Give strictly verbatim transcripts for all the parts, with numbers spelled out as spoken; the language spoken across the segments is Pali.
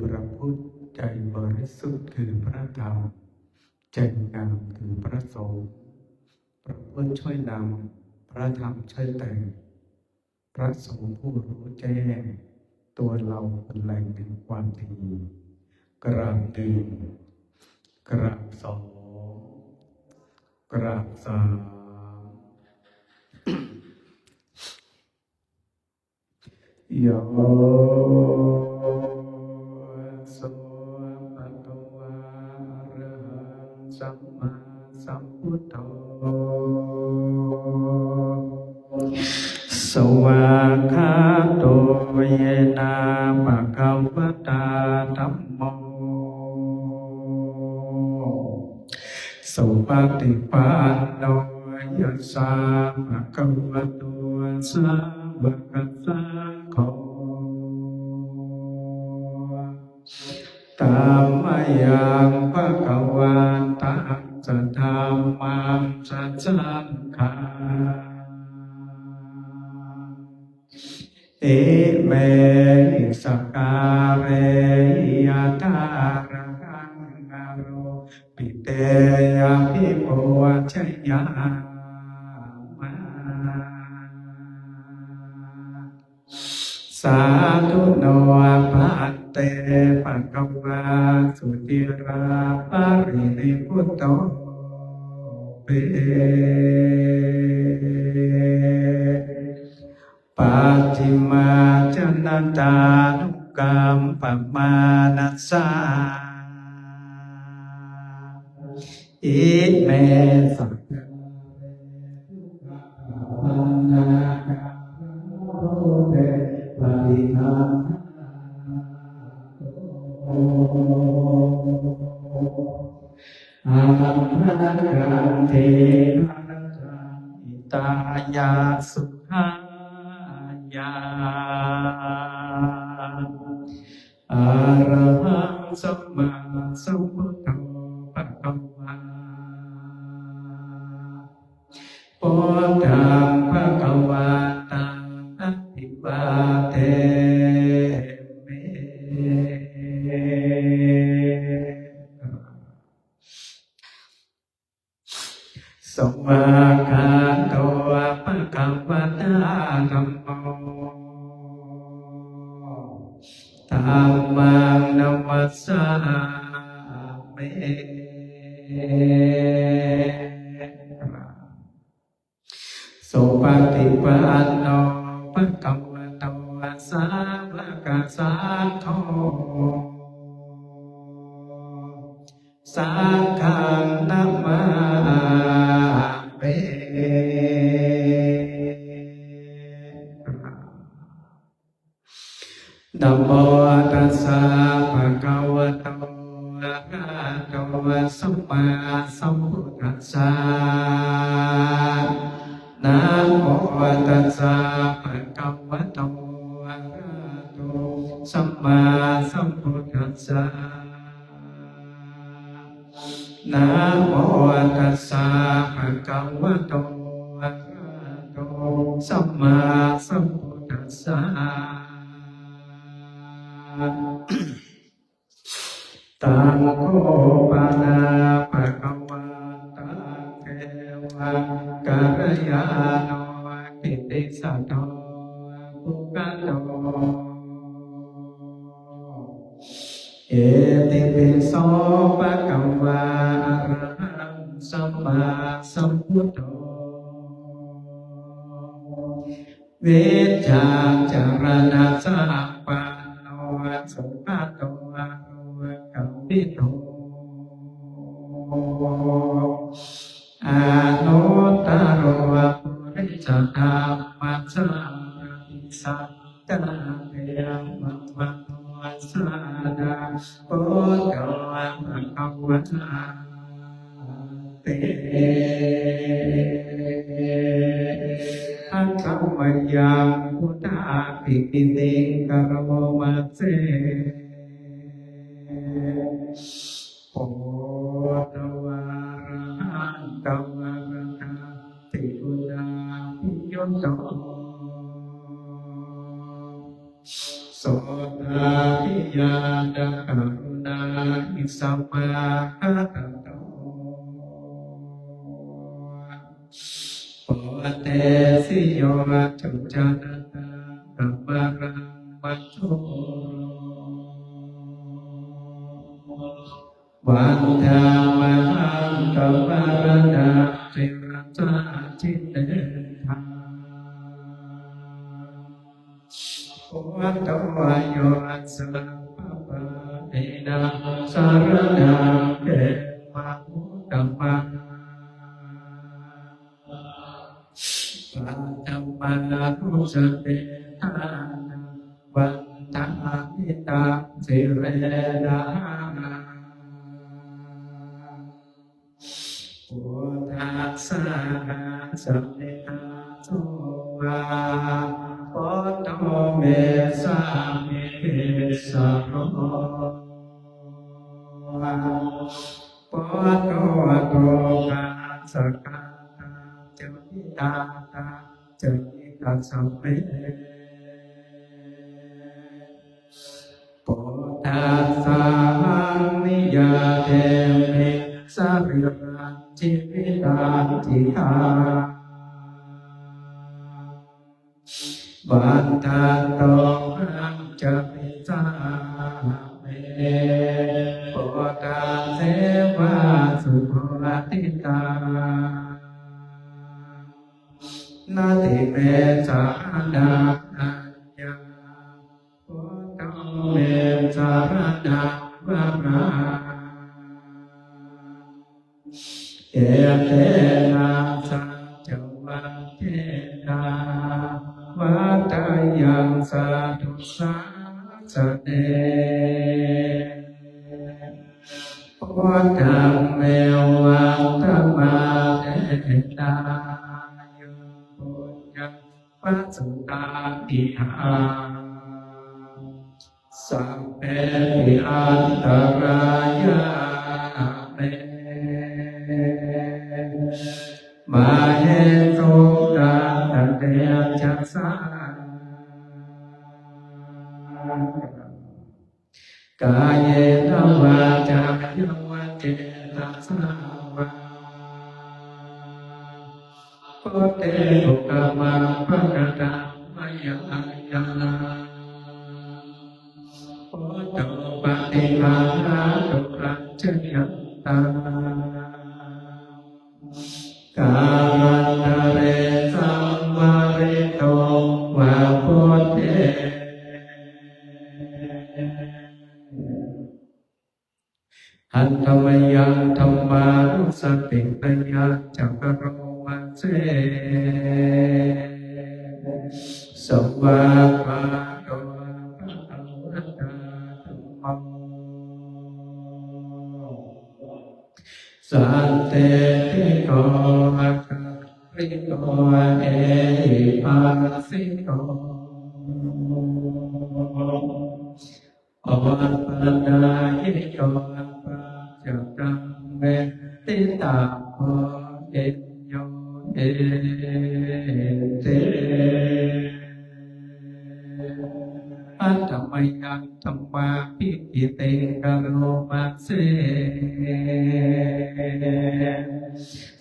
พระพุทธ ใจบริสุทธิ์คือพระธรรม ใจงามคือพระสงฆ์ พระพุทธช่วยนำ พระธรรมช่วยแต่ง พระสงฆ์ผู้รู้แจ้ง ตัวเราเป็นแหล่งแห่งความดี กราบหนึ่ง กราบสอง กราบสาม Yo so bhagavā arahaṃ sammāsambuddho, svākkhāto yena bhagavatā dhammo, supaṭipanno yassa bhagavato sāvakasaṅgho, tammayaṃ bhagavantaṃ sadhammaṃ sasaṅghaṃ, imehi sakkārehi yathārahaṃ āropitehi abhipūjayāma. Sādhu no bhante bhagavā suciraparinibbutopi, pacchimājanatānukampamānassa, ime sakkāre duggappaṇṇākārabhūte paṭiggaṇhātu amhākaṃ dīgharattaṃ hitāya sukhāya. Arahaṃ sammāsambuddho bhagavā, buddhaṃ bhagavantaṃ abhivādemi. Svākkhāto bhagavatā dhammo, dhammaṃ namassāmi. Supaṭipanno bhagavato sāvakasaṅgho, saṅghaṃ namāmi. Namo tassa bhagavato arahato sammāsambuddhassa. Namo tassa bhagavato arahato sammāsambuddhassa. Namo tassa bhagavato arahato sammāsambuddhassa. Taṃ kho pana bhagavantaṃ devaṃ kalyāṇo kittisaddo sugato, itipi so bhagavā arahaṃ sammāsambuddho, vijjācaraṇasampanno sugato lokavidū, anuttaro purisadammasārathi satthā devamanussānaṃ buddho bhagavāti. Handa mayaṃ buddhābhigītiṃ karoma se. Buddho arahanto arahantiguṇābhiyutto, sotādhiyā karuṇāhi samāgatatto, bodhesi yo ca janataṃ kamalaṃva sūro, vandāmahaṃ tamaraṇaṃ sirasā jinendaṃ. Buddho yo sabbapāṇīnaṃ saraṇaṃ khemamuttamaṃ. Paṭhamānussatiṭṭhānaṃ vandāmi taṃ sirenahaṃ. Buddhassāhasmi dāso va, buddho me sāmikissaro. Buddho dukkhassa ghātā ca vidhātā ca hitassa me. Buddhassāhaṃ niyyādemi sarīrañjīvitañcidaṃ. Vandantohaṃ carissāmi buddhasseva subodhitaṃ. Natthi me saraṇaṃ aññaṃ, buddho me saraṇaṃ varaṃ. Etena saccavajjena vaḍḍheyyaṃ satthu sāsane. Buddhaṃ me vandamānena yaṃ puññaṃ pasutaṃ idha, sabbepi antarāyā me, māhesuṃ tassa tejasā. Kāyena vācāya va cetasā vā, buddhe kukammaṃ pakataṃ mayā yaṃ, buddho paṭiggaṇhatu accayantaṃ. Kālantare saṃvarituṃ va buddhe, handa mayaṃ dhammānussatiṃ mayā ca karoma se. Svākkhāto bhagavatā dhammo, sandiṭṭhiko akāliko ehipassiko, opanayiko paccattaṃ veditabbo viññūhīti. Handa mayaṃ dhammābhigītiṃ karoma se.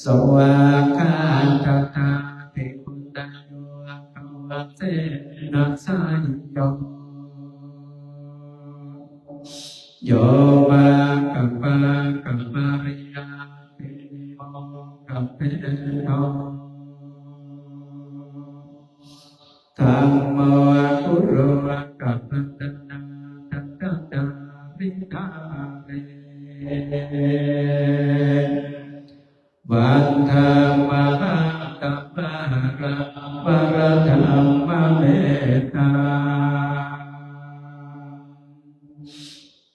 Svākkhātatādiguṇayogavasena seyyo, yo vākappakamariyapi vimokkhabhedo, dhammo kulokapatanā tathākāri dhārī. Vandāmahaṃ tamaharaṃ varadhammametaṃ.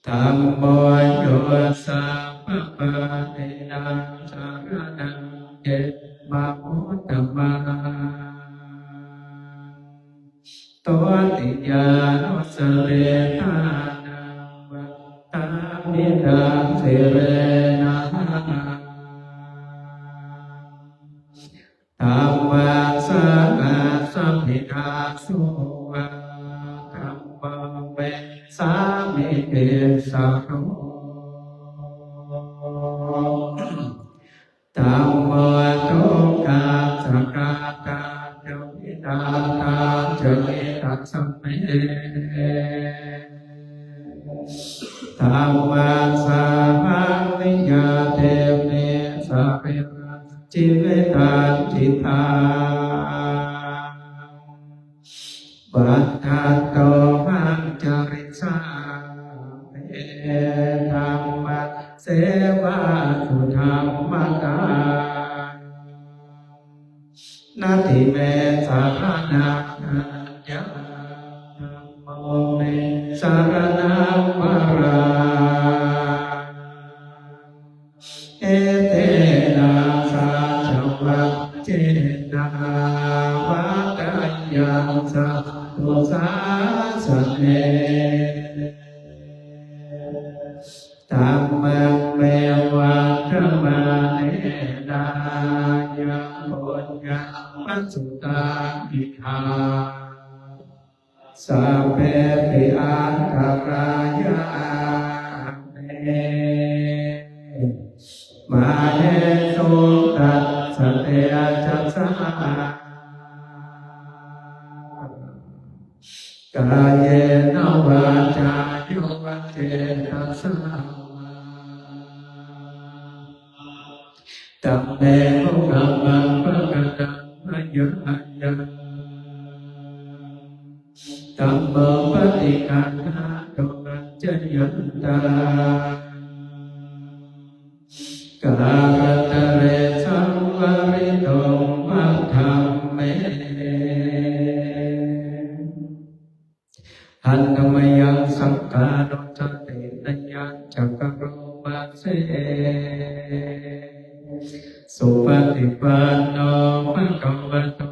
Dhammo yo sabbapāṇīnaṃ saraṇaṃ khemamuttamaṃ. Dutiyānussatiṭṭhānaṃ vandāmi taṃ sirenahaṃ. Dhammassāhasmi dāso va, dhammo me sāmiki saro. Dhammo dukkhassa ghātā ca vidhātā ca hitāya me. Dhammassāhaṃ niyyādemi sarīrañjīvitañcidaṃ. Vandantohaṃ carissāmi dhammasseva sudhammataṃ. Natthi me saraṇaṃ aññaṃ, dhammo me saraṇaṃ varaṃ. Etena saccavajjena vaḍḍheyyaṃ satthu sāsane. Dhammaṃ me vandamānena yaṃ puññaṃ pasutaṃ idha, sabbepi antarāyā me māhesuṃ tassa tejasā. Kāyena vācāyo va cetasā vā, dhamme kukammaṃ pakataṃ mayā yaṃ, dhammo paṭiggaṇhatu accayantaṃ, kālantare saṃvarituṃ va dhamme. Handa mayaṃ saṅghānussatinayañca karoma se. Supaṭipanno bhagavato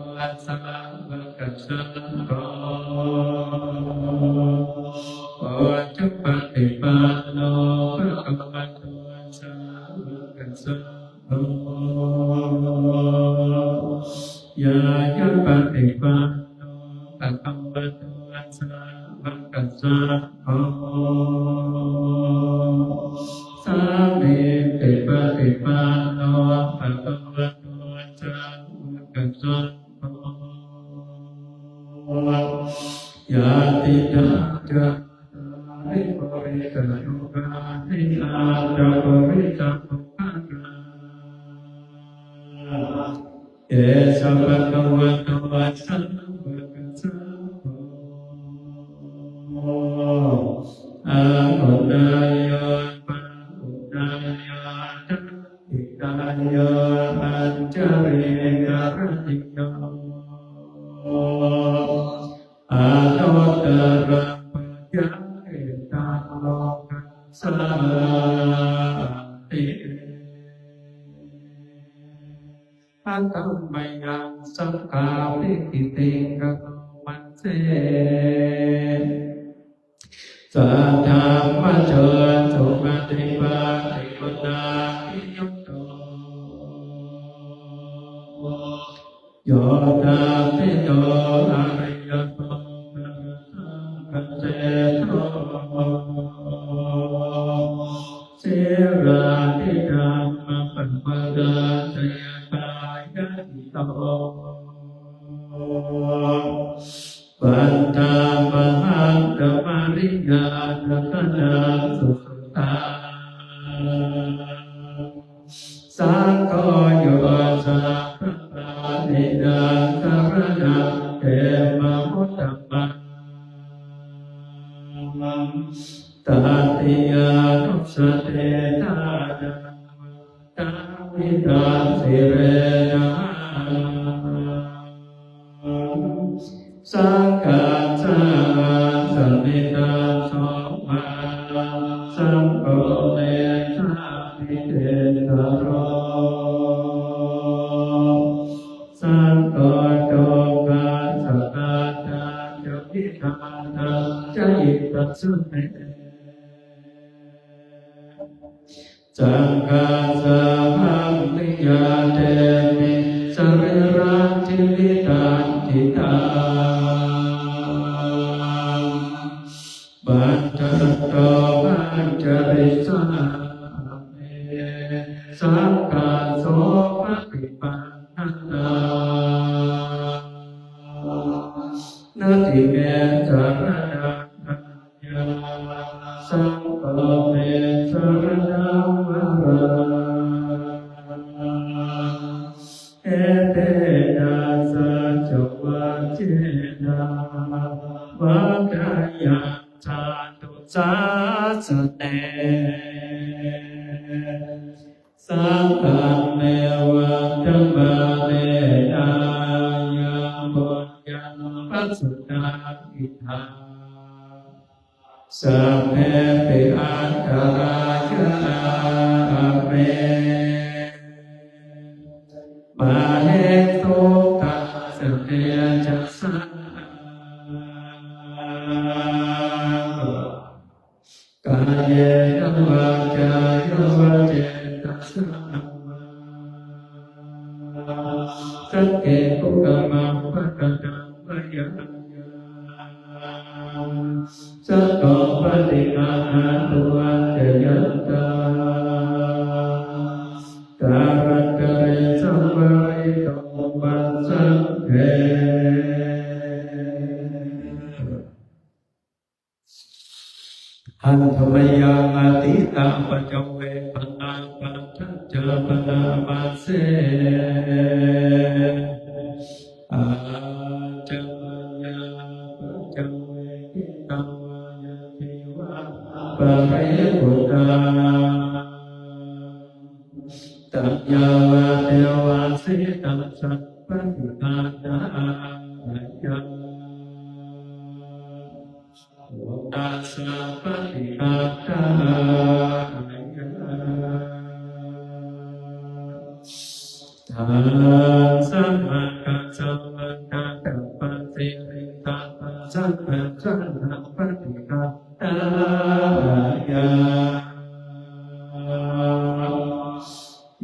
sāvakasaṅgho, ujupaṭipanno bhagavato sāvakasaṅgho, ñāyapaṭipanno bhagavato sāvakasaṅgho, sāmīcipaṭipanno bhagavato sāvakasaṅgho, yadidaṃ cattāri purisayugāni aṭṭha purisapuggalā, esa bhagavato sāvakasaṅgho, āhuneyyo pāhuneyyo dakkhiṇeyyo añjalikaraṇīyo, anuttaraṃ puññakkhettaṃ lokassāti. Handa mayaṃ saṅghābhigītiṃ karoma se. Saddhammajo supaṭipattiguṇābhiyutto, yoṭṭhabbidho ariyappagadissaro, sīlādidhammaparadāpajjepāyācito, vandāmahaṃ tamariyāna gaṇaṃ susuddhaṃ. Saṅgho yo sabbapāṇīnaṃ saraṇaṃ khemamuttamaṃ, tatiyānussatiṭṭhānaṃ vandāmi taṃ sirenahaṃ. Saṅghassāhasmi daso mā, saṅgho me sāmikissaro, saṅgho dukkhassa ghātā ca vidhātā ca hitassa me. Saṅghassāhaṃ niyyādemi sarīrañjīvitañcidaṃ. Vandantohaṃ Cāriṃsāme saṅghāso paṭipannatā, natthi me saraṇaṃ aññaṃ, saṅgho me saraṇaṃ varaṃ. Etena saccavajjena vaḍḍheyyaṃ satthu sāsane. Saṅghaṃ me vandamānena yaṃ puññaṃ pasutaṃ idha, sabbepi antarāyā ave māhesuṃ tassa tejasā. Kāyena vācāya va cetasā vā, saṅghe kukammaṃ pakataṃ mayā yaṃ, saṅgho paṭiggaṇhatu accayantaṃ, kālantare saṃvarituṃ va saṅghe. Handa mayaṃ atītā paccavekkhaṇā, paccañca bhaṇāma se. Ajja mayā paccavekkhitvā yā jīvatā paribhuttā, taṃ yāvadeva sītassa paṭighātāya, uṇhassa paṭighātāya, taṃ samaggassa vantattapasirittapasannassa paṭighātāya,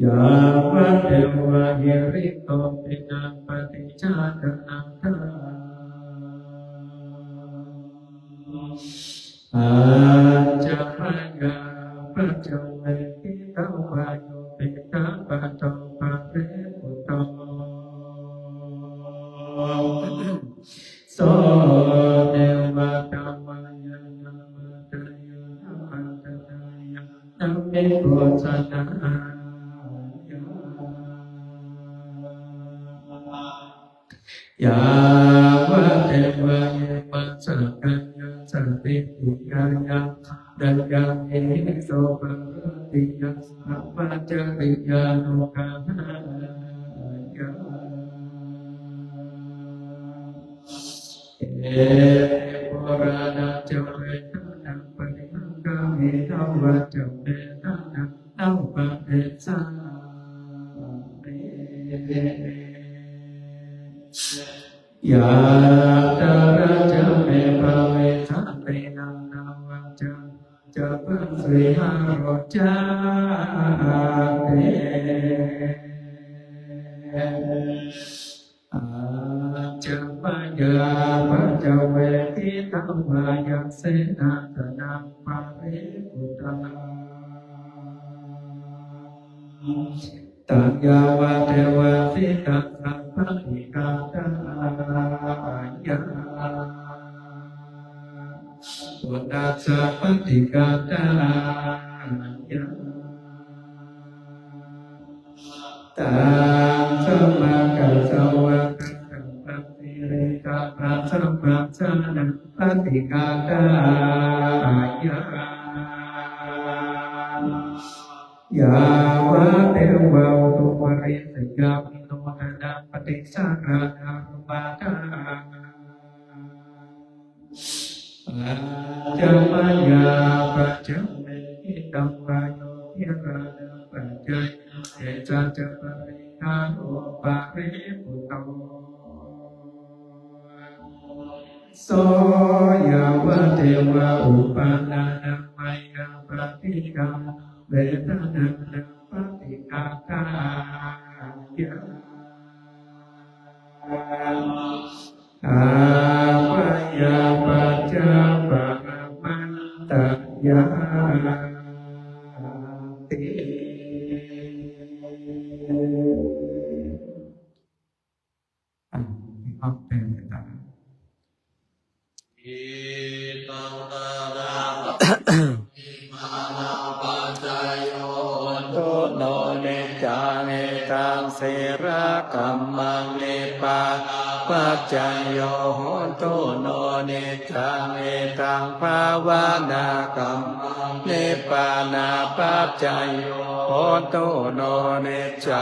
yāvadeva hirikopinapaṭicchādanatthaṃ. Ajja mayā paccavekkhitvā yo piṭṭhapato paribhutto, so neva davāya na madāya na maṇḍanāya na vibhūsanāya, yāvadeva imassa kāyassa ṭhitiyā yaṃ ṭhānayaṃ vihiṃsuparatiyā brahmacariyānuggahāya. Iti purāṇañca vedanaṃ paṭihaṅkhāmi navañca vedanaṃ na uppādessāmi, yātrā ca me bhavissati nānvācānañca bhāsitā. Ajja mayā paccavekkhitvā yaṃ senāsanaṃ paribhuttaṃ, taṃ yāvadeva sītassa paṭighātāya, uṇhassa paṭighātāya, taṃ samaggassa vantattapasirittapasannassa paṭighātāya, yāvadeva utuparissayavinodanapaṭisaraṇanupaṭṭhānaṃ. Ajja mayā paccavekkhitvā yo gilānapaccayabhesajjaparikkhāro paribhutto, so yāvadeva uppannānaṃ mayhaṃ paṭikkama vedanaṃ na paṭighātāya, abyāpajjhaparamaṃ taṃ yāti. อ่ะ พี่อ๊อฟเป็นไปตาม Idaṃ dānapaṇṇipānapaccayo hotu no niccaṃ. Idaṃ sīlakammaṃ nibbānapaccayo hotu no niccaṃ. Idaṃ bhāvanākammaṃ nibbānapaccayo hotu no niccaṃ.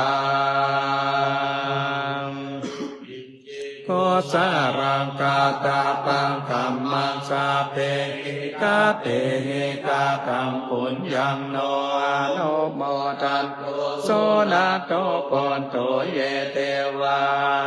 Kusalaṃ kattabbaṃ kammaṃ sabbehi katehi kataṃ puññaṃ no anumodantu suṇantu bhonto ye devā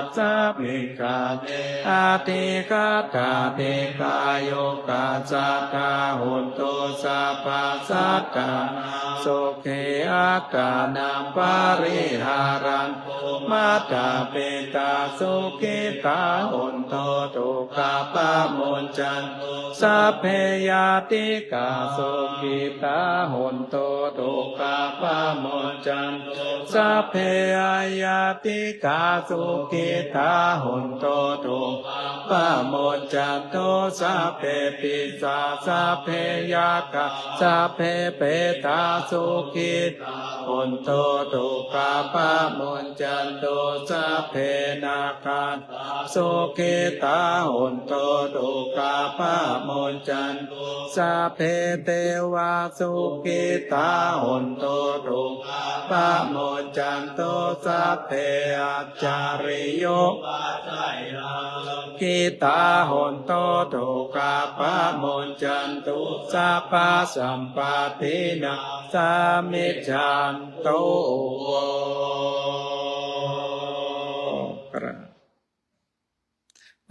asmiṃ ṭhāne adhigatā dīghāyukā sadā hontu sabbasattānaṃ sukhī attānaṃ pariharantu. Mātā pitā sukhitā hontu dukkhā pamuñcantu. Sabbe ñātikā sukhitā hontu dukkhā pamuñcantu. Sabbe aññātikā sukhitā hontu dukkhā pamuñcantu. Sabbe pisā sabbe yakkhā sabbe petā sukhitā hontu dukkhā pamuñcantu. Sabbe nakkhattā sukhitā hontu dukkhā pamuñcantu. Sabbe devā sukhitā hontu dukkhā pamuñcantu. Sabbe ācariyupajjhāyā sukhitā hontu dukkhā pamuñcantu. Sabbasampattīnaṃ samijjhantu.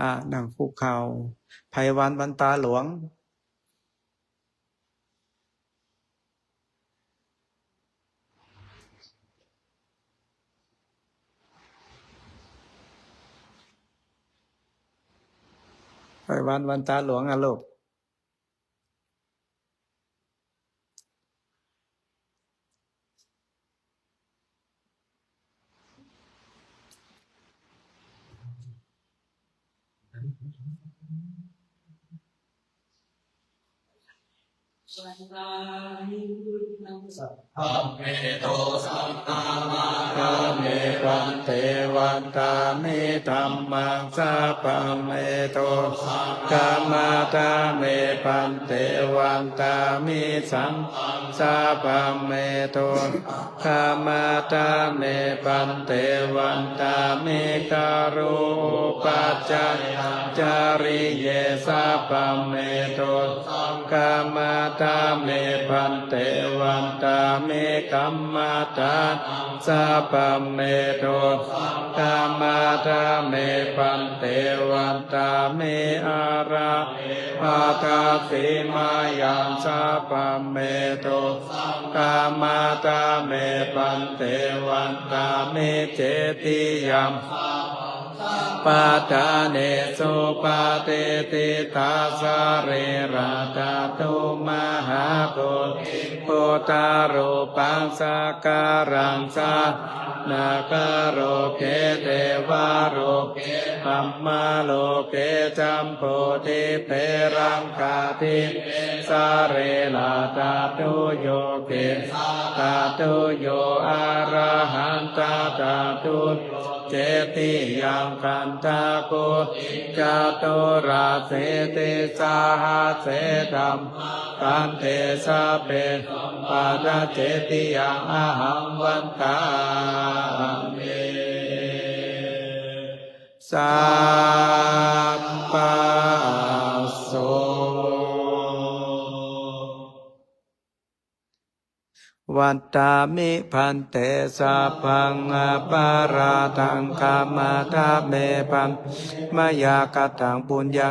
อ่า นั่งคุกเข่า ไพวัน วันตาหลวง ไพวัน วันตาหลวง อ่ะลูก Sabbaṃ me dosaṃ khamatha me bhante, vandāmi dhammaṃ. Sabbaṃ me dosaṃ khamatha me bhante, vandāmi saṅghaṃ. Sabbaṃ me dosaṃ khamatha me bhante, vandāmi gurupajaṃ. Ācariye, sabbaṃ me dosaṃ khamatha me bhante, vandāmi kammadānaṃ. Sabbaṃ me dosaṃ khamatha me bhante, vandāmi ārāme bhadasīmāyaṃ. Sabbaṃ me dosaṃ khamatha me bhante, vandāmi cetiyaṃ. Sabbaṭṭhānesu patiṭṭhitā sarīradhātu mahābodhiṃ buddharūpaṃ sakalaṃ sadā ākāroke devaloke brahmaloke jambudīpe laṅkādīpe sarīradhātuyo kesādhātuyo arahantāthātuyo cetiyaṃ gandhākoti caturāsītisahassadhammakkhandhe sabbe sampadaṃ cetiyaṃ ahaṃ vandāmi. Sabbaso. Vandāmi bhante, sabbaṃ aparādhaṃ khamatha me bhante, mayā kataṃ puññaṃ